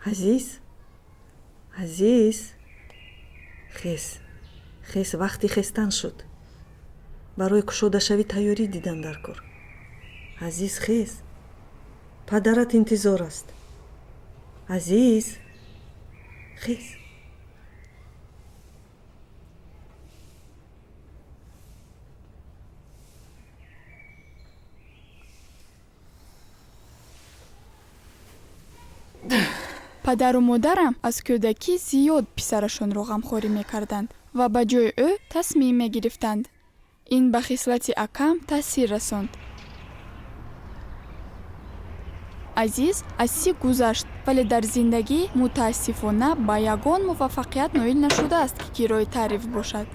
Азиз, Азиз, хез, хез, вақти хестан шуд. Барои кушодашавӣ тайёрӣ дидан дар кор. Азиз, хез, падарат интизор аст. Азиз, хез. Падару модарам аз кӯдакӣ зиёд писарашонро ғамхорӣ мекарданд ва ба ҷои ӯ тасмим мегирифтанд. Ин ба хислати акам таъсир расонд. Азиз аз 30 гузашт, вале дар зиндагӣ мутаассифона ба ягон муваффақият ноил нашудааст, ки кирои таъриф бошад.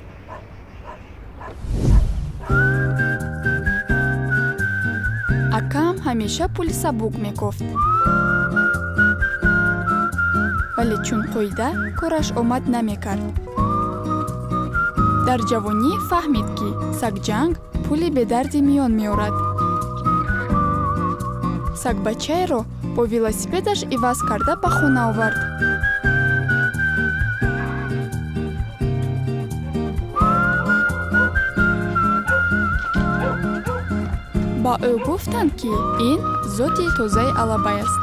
Акам ҳамеша пули сабук мекофт, вале чун қоида кораш омад намекард. Дар ҷавонӣ фаҳмид, ки сагҷанг пули бедарди миён меорад. Сагбачаеро бо велосипедаш иваз карда ба хона овард. Ба ӯ гуфтанд, ки ин зоти тозаи алабай аст.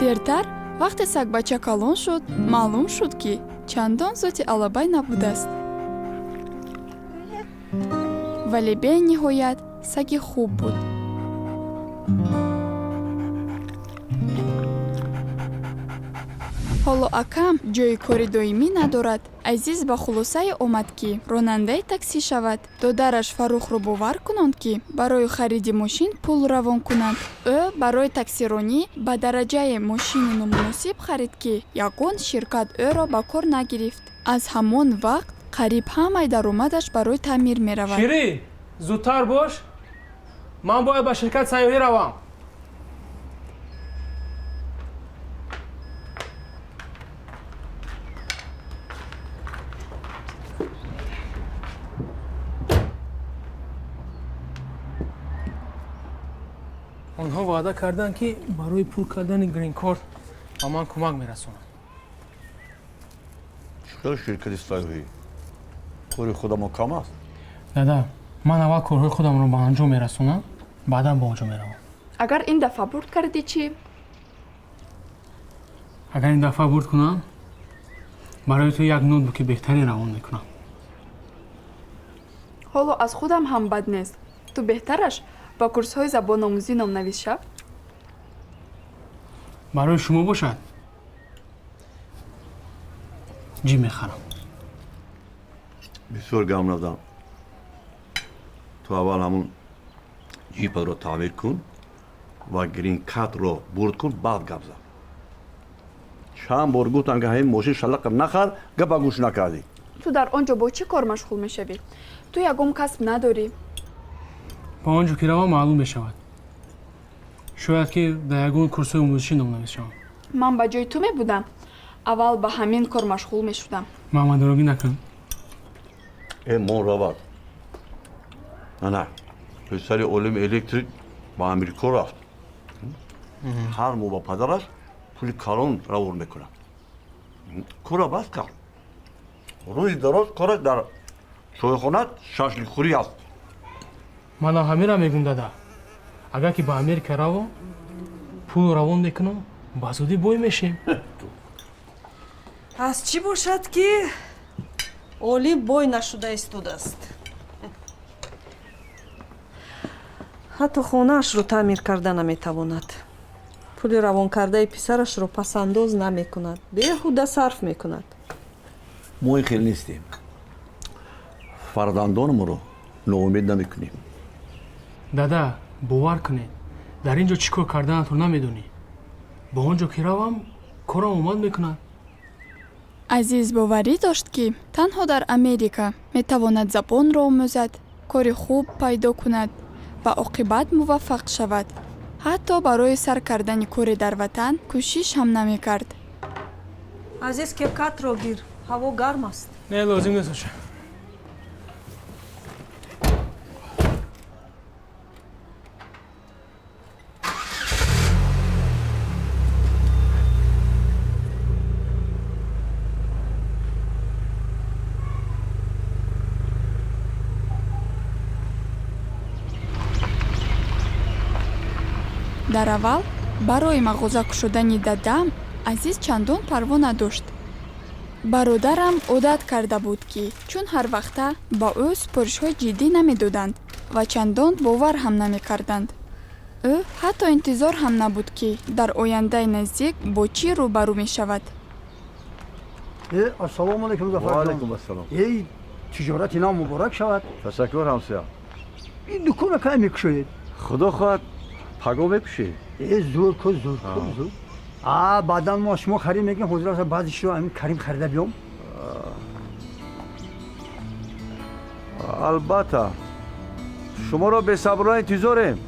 Дертар вақте сагбача калон шуд, маълум шуд, ки чандон зоти алабай набудааст, вале бениҳоят саги хуб буд. Ҳоло акам ҷойи кори доимӣ надорад. Азиз ба хулосае омад, ки ронандаи таксӣ шавад. Додараш Фаррухро бовар кунонд, ки барои хариди мошин пул равон кунад. Ӯ барои таксиронӣ ба дараҷае мошини номуносиб харид, ки ягон ширкат ӯро ба кор нагирифт. Аз ҳамон вақт қариб ҳамаи даромадаш барои таъмир меравад. Ширин, зудтар бош, ман бояд ба ширкат сайёҳӣ равам. Онҳо ваъда карданд, ки барои пур кардани грин-корт ба ман кӯмак мерасонанд. Чӣ ширкати сайёҳӣ? Кори худамо кам аст? Дада, ман аввал корҳои худамро ба анҷом мерасонам, баъдан ба он ҷо меравам. Агар ин дафъа бурд кардӣ чӣ? Агар ин дафъа бурд кунам, барои ту як ноутбуки беҳтарин равон мекунам. Ҳоло аз худам ҳам бад нест. Ту беҳтараш ба курсҳои забономӯзӣ номнавис шав. Барои шумо бошад, ҷӣ мехарам. Бисёр гам назан. Ту аввал ҳамун ҷипатро таъмир кун ва грин-картро бурд кун, баъд гап зан. Чанд бор гуфтам, ки ҳамин мошин шалақа нахар, гапа гӯш накардӣ. Ту дар он ҷо бо чӣ кор машғул мешавӣ? Ту ягон касб надорӣ. Ба он ҷо ки равам, маълум мешавад. Шояд ки дар ягон курсҳои омӯзишӣ номнавис шавам. Ман ба ҷои ту мебудам, аввал ба ҳамин кор машғул мешудам. Муҳаммадорогӣ накун. Э, мон равад. На, писари олими электрик ба Амрико рафт. Ҳар моҳ ба падараш пули калон равон мекунад. Кора бас кард. Рӯзи дароз кораш дар чойхона шашликхӯрӣ аст. Манам ҳамира мегӯм, дада. Агар ки ба Америка равам, пул равон мекунам, ба зудӣ бой мешем. Аз чӣ бошад, ки олим бой нашуда истодааст? Ҳатто хонаашро таъмир карда наметавонад. Пули равонкардаи писарашро пасандоз намекунад, беҳуда сарф мекунад. Мо ин хел нестем. Фарзандонамонро ноумед намекунем. Дада, бовар кунед, дар ин ҷо чӣ кор карданатро намедонӣ. Ба он ҷо ки равам, корам омад мекунад. Азиз боварӣ дошт, ки танҳо дар Америка метавонад забонро омӯзад, кори хуб пайдо кунад ва оқибат муваффақ шавад. Ҳатто барои сар кардани коре дар ватан кӯшиш ҳам намекард. Азиз, кепкатро гир, ҳаво гарм аст. Не, лозим нест, оча. Дар аввал барои мағоза кушодани дадаам Азиз чандон парво надошт. Бародарам одат карда буд, ки чун ҳар вақта ба ӯ супоришҳои ҷиддӣ намедоданд ва чандон бовар ҳам намекарданд. Ӯ ҳатто интизор ҳам набуд, ки дар ояндаи наздик бо чӣ рӯбарӯ мешавад. Ассалому алайкум, Зафарҷон. Алайкум ассалом. Эй, тиҷорати нав муборак шавад. Ташаккур, ҳамсоя. Ин дуконро кай мекушоед? Худо хоҳад, паго мекушӣ. Э, зур ку, зур ку, зур. А баъдан мо шумо харид мекунем. Ҳозир баъзе чизро ҳамин Карим харида биём. Албатта, шуморо бесаброна интизорем.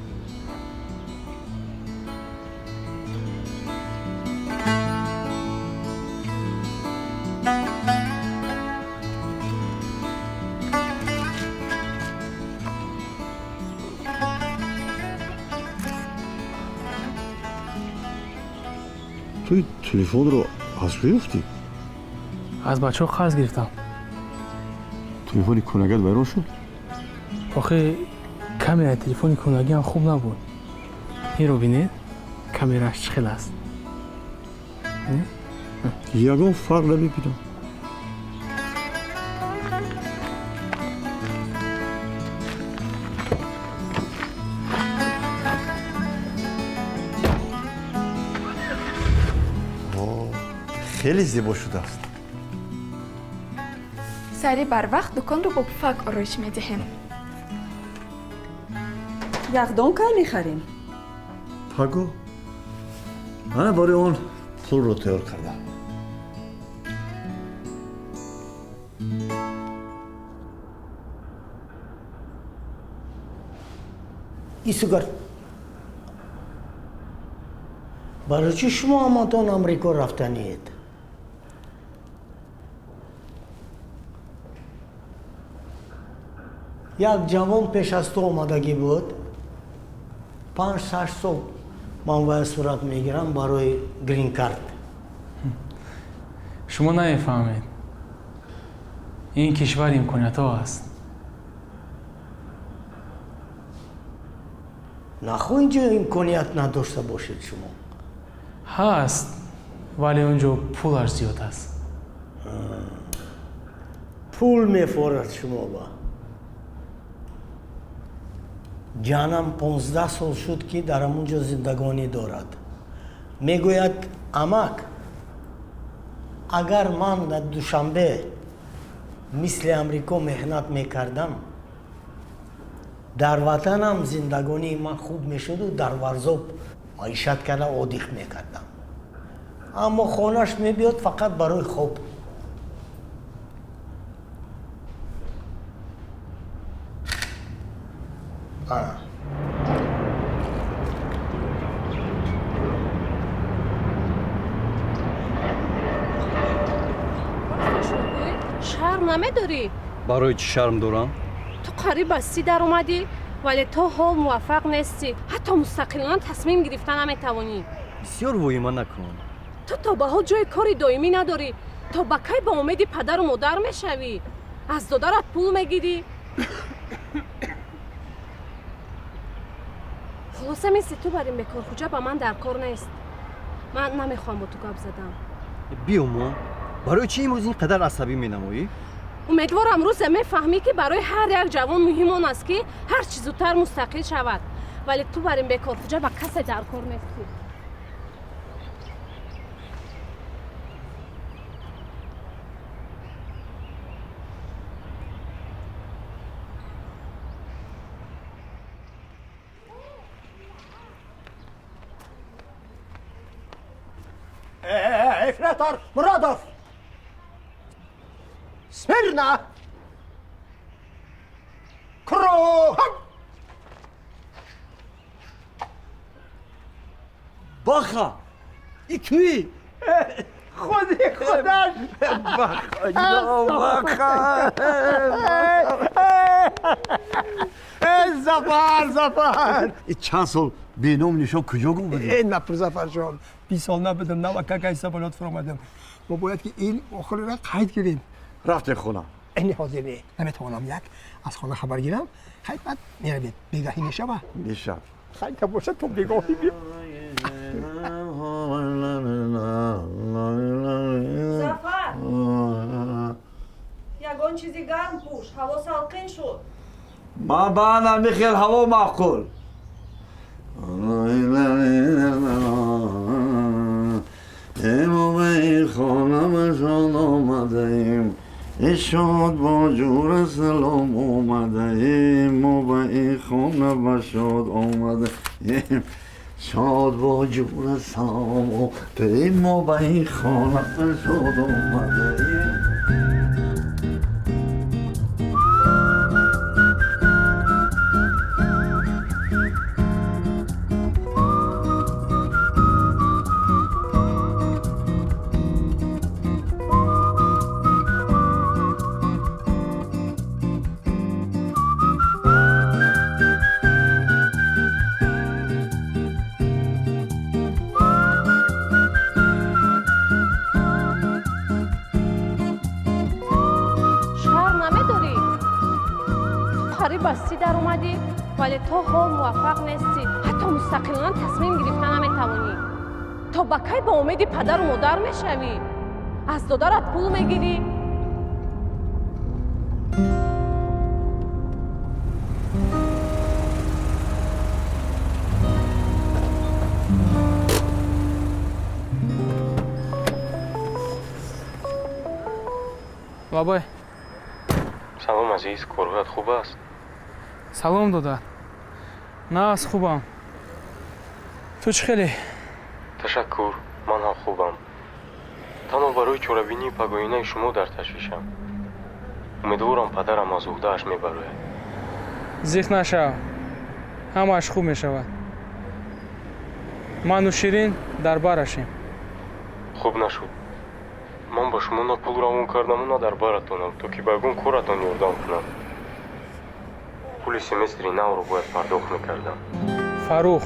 Ту телефонро аз куҷо ёфтӣ? Аз бачаҳо қарз гирифтам. Телефони кӯнагат вайрон шуд? Охе, камераи телефони кӯнагиам хуб набуд. Инро бинед, камерааш чӣ хел аст. Ягон фарқ намебинам. Хеле зебо шудааст. Сари барвақт дуконро бо пуфак ороиш медиҳем. Яхдон кай мехарем? Паго. Ана барои он пулро тайёр кардам. Исугар, барои чӣ шумо ҳаматон Амрико рафтаниед? Як ҷавон пеш аз ту омадагӣ буд. 5-6 сол ман вая сурат мегирам барои грин-карт. Шумо намефаҳмед, ин кишвар имкониятҳо аст. Нахо инҷо имконият надошта бошед шумо? Ҳаст, вале он ҷо пулаш зиёд аст. Пул мефорад шумо ба. Ҷанам 15 сол шуд, ки дар ҳамон ҷо зиндагонӣ дорад. Мегӯяд: амак, агар ман дар Душанбе мисли Амрико меҳнат мекардам, дар ватанам зиндагонии ман хуб мешуду дар Варзоб маишат карда одиқ мекардам. Аммо хонаш мебиёд фақат барои хоб. Шарм намедорӣ? Барои чӣ шарм дорам? Ту қариб ба 30 даромадӣ, вале то ҳол муваффақ нестӣ. Ҳатто мустақилона тасмим гирифта наметавонӣ. Бисёр воҳима накун. Ту то ба ҳол ҷои кори доимӣ надорӣ. То ба кай ба умеди падару модар мешавӣ? Аз додарат пул мегирӣ. Хулоса, мисли ту бар ин бекорхуҷа ба ман дар кор нест. Ман намехоҳам бо ту гап задам. Биёмо, барои чӣ имрӯз ин қадар асабӣ менамоӣ? Умедворам, рӯзе мефаҳмӣ, ки барои ҳар як ҷавон муҳим он аст, ки ҳар чӣ зудтар мустақил шавад. Вале ту бар ин бекорхуҷа ба касе дар кор нестӣ. Ефрейтор Муродов! Смирно! Кругом! Баха, и туӣ? Худи худаш! Баха! Зафар, Зафар! И чанд сол беном нишон куҷо гум будӣ? Э, напур, Зафарҷон, 20 сол набудам, навакакай самолёт фуромадам. Мо бояд ки ин охириро қайд гирем. Рафтем хона. Ини ҳозир не, наметавонам. Як аз хона хабар гирам. Хайр, баъд меравем. Бегаҳӣ мешава. Мешав. Хайта бошад, то бегоҳӣ биё. Зафар, ягон чизи гарм пӯш, ҳаво салқин шуд. Ман баъдам михел ҳаво маъқул. Мо ба ин хона ба шод омадаем, шод бо ҷура салом омадаем. Мо ба ин хона ба шод омадаем, шод бо ҷура салом омадаем. Мо ба ин хона ба шод омадаем. Шарм намедорӣ? Ту қариб ба 30 даромадӣ, вале то ҳол муваффақ нестӣ, ҳатто мустақилона тасмим гирифта наметавонӣ. То ба кай ба умеди падару модар мешавӣ? Аз додарат пул мегирӣ. Лабай. Салом, азиз, корҳоят хуб аст? Салом, додар, нағз, хубам. Ту чӣ хеле? Ташаккур, ман ҳам хубам. Танҳо барои чорабинии пагоҳинаи шумо дар ташвишам. Умедворам, падарам аз уҳдааш мебарояд. Зиқ нашав, ҳамааш хуб мешавад. Ману Ширин дар барашем. Хуб нашуд, ман ба шумо на пул равон кардаму, на дар баратонам, то ки ба ягон коратон ёрдам кунам. Пули семестри навро бояд пардохт мекардам. Фаррух,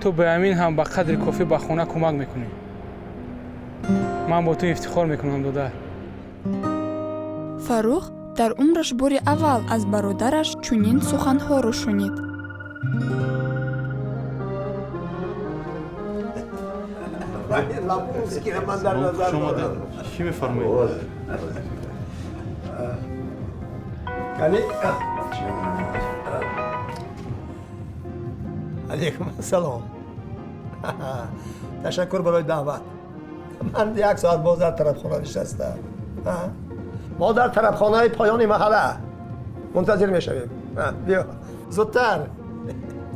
ту ба ҳамин ҳам ба қадри кофӣ ба хона кӯмак мекунӣ. Ман бо ту ифтихор мекунам, додар. Фаррух дар умраш бори аввал аз бародараш чунин суханҳоро шунид. Лабузкиро ман дар назар дорам. Чӣ мефармоед? Кани, алейкум ассалом. Ташаккур барои даъват. Ман як соат боз дар тарабхона нишастам. Мо дар тарабхонаи поёни маҳалла мунтазир мешавем. Биё зудтар.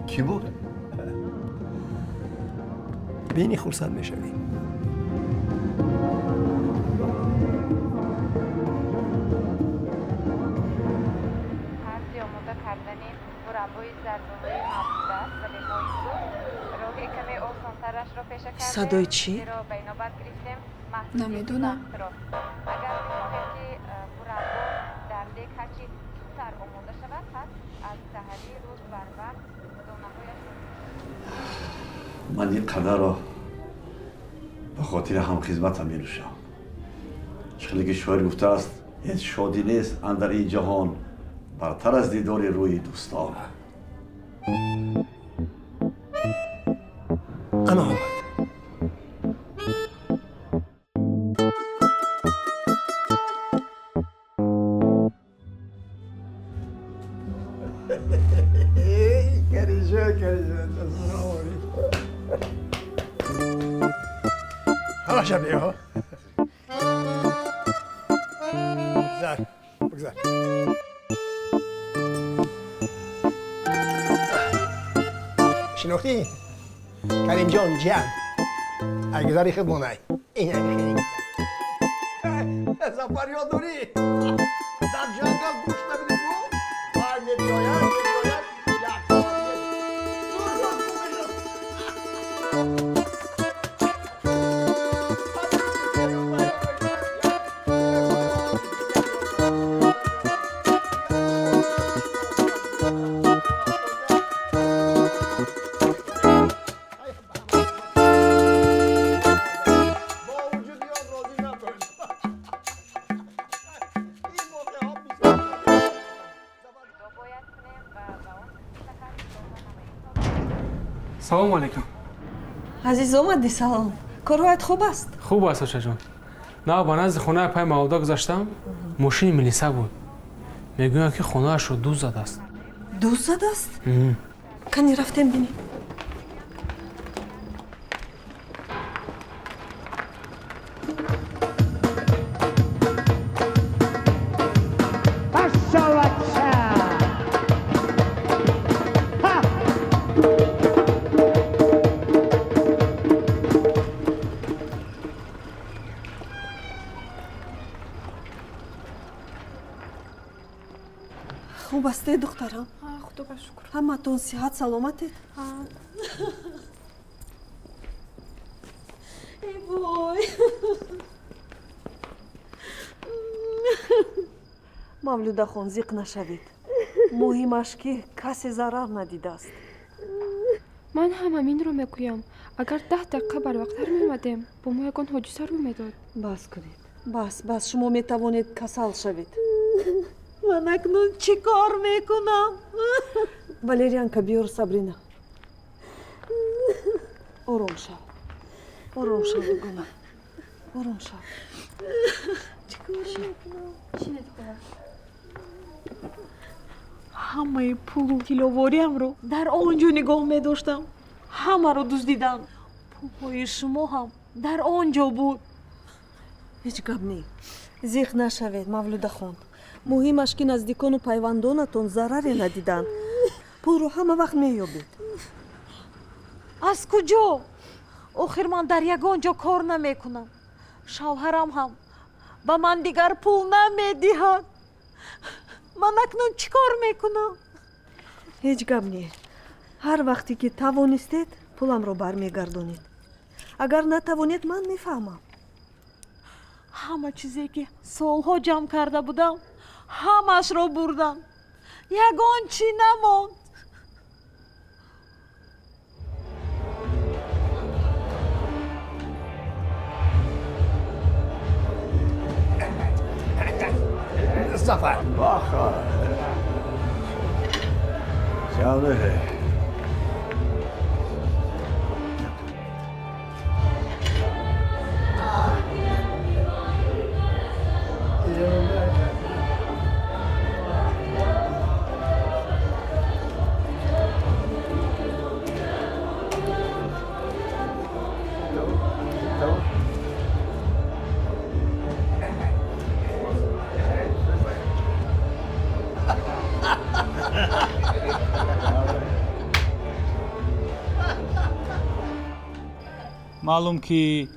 Кӣ буд? Бини, хурсанд мешавӣ. Тарзи омода кардани мураббои зардолуи мавҷуд аст, вале мо имрӯз роҳи каме осонтарашро пеша кардем. Садои чӣ? Зеро ба инобат гирифтем маҳсули Намедонам. сахтро. Агар мехоҳем, ки мураббо дар дег ҳарчи зудтар омода шавад, пас аз саҳарии рӯз барвақт донаҳояшро Ман ин қадарро ба хотири ҳамхизматам менӯшам. Чӣ хеле ки шоир гуфтааст: ҳеҷ шодӣ нест андар ин ҷаҳон бартар аз дидори рӯи дӯстон. Ана омад. Кариҷон, кариҷон, ассалому алайкум. Ҳамаша биё. Бигзар, бигзар. Шинохтӣ? Каримҷон ҷиан. Айгузари хидмонай. Зафар, ёд дорӣ? Дар ҷангал гӯшт набидӣ ку? Ай, мебиёяд, мебиёяд, як соат 2 рӯз гум мешуд. Бо вуҷуди он розӣ набуд. Ин Салому алайкум. Азиз, омадӣ? Салом. Корҳоят хуб аст? Хуб аст, очаҷон. Нав ба назди хонаи апаи Мавлуда гузаштам, мошини милиса буд. Мегӯянд, ки хонаашро дуз задааст. Дуз задааст? Кани рафтем бинем. Хуб астед, духтарам? Худо ба шукр. Ҳаматон сиҳат саломатед? Эй вой, Мавлюдахон, зиқ нашавед. Муҳимаш, ки касе зарар надидааст. Ман ҳам ҳаминро мегӯям. Агар 10 дақиқа барвақттар меомадем, бо мо ягон ҳодиса рӯй медод. Бас кунед, бас, бас, шумо метавонед касал шавед. Ман акнун чӣ кор мекунам? Валерьянка биёр, Сабрина. Ором шав, ором шав, дугона, ором шав. Ҳамаи пулу тилловориамро дар он ҷо нигоҳ медоштам, ҳамаро дуздиданд. Пулҳои шумо ҳам дар он ҷо буд. Ҳеҷ гап не, зиқ нашавед, Мавлюдахон. Муҳимаш, ки наздикону пайвандонатон зараре надиданд. Пулро ҳама вақт меёбед. Аз куҷо? Охир ман дар ягон ҷо кор намекунам. Шавҳарам ҳам ба ман дигар пул намедиҳад. Ман акнун чӣ кор мекунам? Ҳеҷ гап не. Ҳар вақте ки тавонистед, пуламро бармегардонед. Агар натавонед, ман мефаҳмам. Ҳама чизе, ки солҳо ҷамъ карда будам, ҳамаашро бурдам. Ягон чӣ намонд. Зафар. Баха. Сяне. Маълум, ки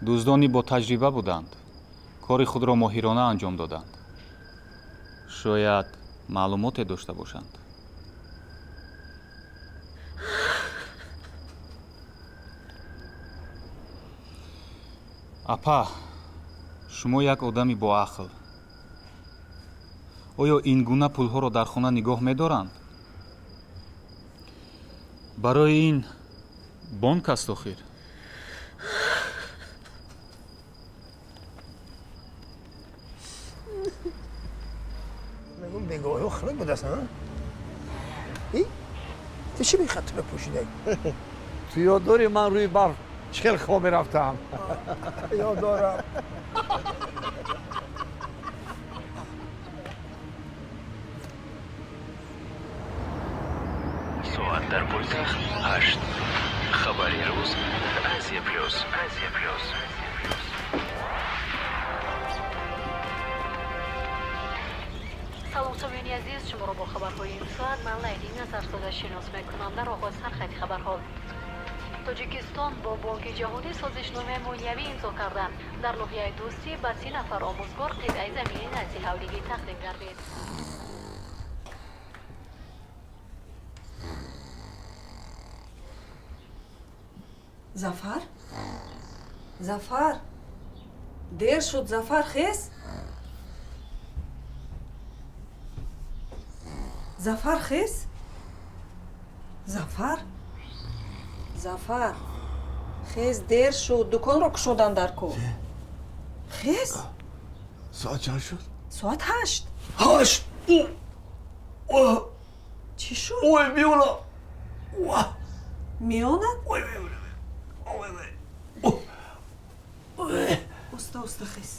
дуздони ботаҷриба буданд, кори худро моҳирона анҷом доданд. Шояд маълумоте дошта бошанд. Апа, шумо як одами боақл. Оё ин гуна пулҳоро дар хона нигоҳ медоранд? Барои ин бонк аст охир. Мегум, бегоҳиҳо хунук будааст. И ту чӣ бехат пӯшидаи? Ту ёд дорӣ, ман рӯи барф чӣ хел хоб мерафтам? Ёд дорам. Соат дар пойтахт 8. Хабари рӯз, Азия Плюс, Азия Плюс. Салом, самиёни азиз, шуморо бо хабарҳои ин соат ман, Лайли Назарзода, шинос мекунам. Дар оғоз сархати хабарҳо. Тоҷикистон бо Бонки Ҷаҳонӣ созишномаи молиявӣ имзо карданд. Дар ноҳияи Дӯстӣ ба 30 нафар омӯзгор қитъаи замини назди ҳавлигӣ тақдим гардид. Зафар, Зафар, дер шуд. Зафар, хез. Зафар, хез. Зафар, Зафар, хез, дер шуд, дуконро кушодан дар кор. Хез. Соат чанд шуд? Соат 8. 8? Чӣ шуд? Ой, биёла. Миёнат? Оста, оста хез.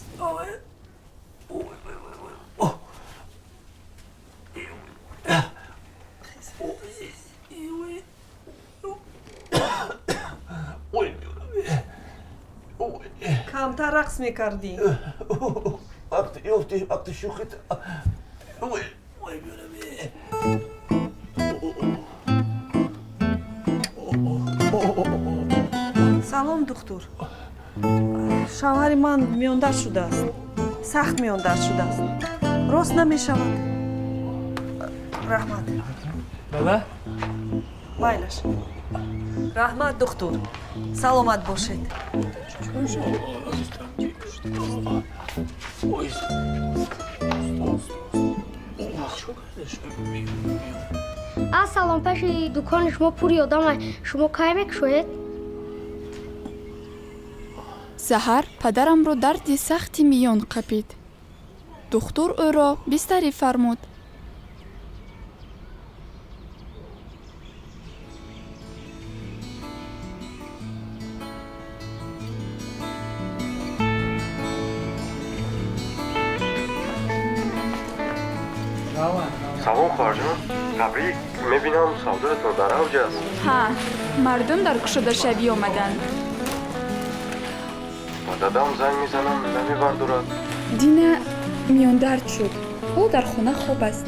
Камтар рақс мекардӣ. Вақти ёфтӣ, вақти шӯхит. Салом, духтур. Шавҳари ман миёндард шудааст, сахт миёндард шудааст, рост намешавад. Раҳмат. Дада. Майлаш, раҳмат, духтур, саломат бошед. Ассалом, пеши дукони шумо пури одама, шумо кай мекушоед? Саҳар падарамро дарди сахти миён қапид. Духтур ӯро бистарӣ фармуд. Салом, хоҳарҷон, табрик. Мебинам, савдоятон дар авҷ аст. Ҳа, мардум дар кушодашавӣ омаданд. Ба дадам занг мезанам, намебардорад. Дина миёндард шуд, ҳоло дар хона хоб аст,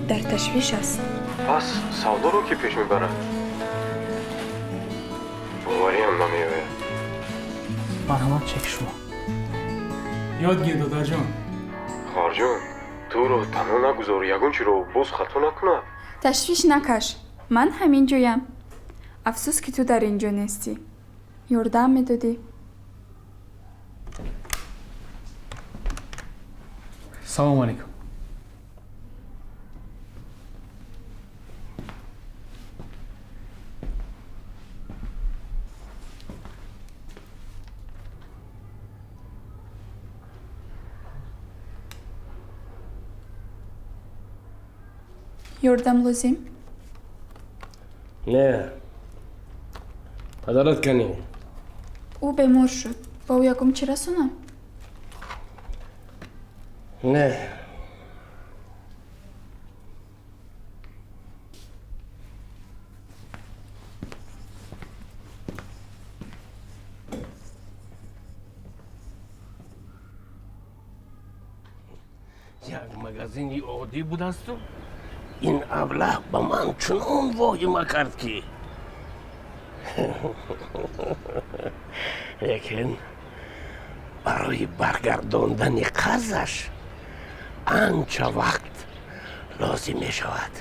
дар ташвиш аст. Пас савдоро кӣ пеш мебарад? Бовариам намеояд. Марҳамат, чеки шумо. Ёд гир, додарҷон. Хоҳарҷон, туро танҳо нагузор, ягон чиро боз хато накунад. Ташвиш накаш, ман ҳамин ҷоям. Афсӯс, ки ту дар ин ҷо нестӣ, ёрдам медодӣ. Салому алейкум. Ёрдам лозим? Не, падарат канӣ? Ӯ бемор шуд, ба ӯ ягон чӣ расонам? Не. Як магазини оддӣ будасту ин аблаҳ ба ман чунон воҳима кард, ки лекин барои баргардондани қарзаш анча вақт лозим мешавад.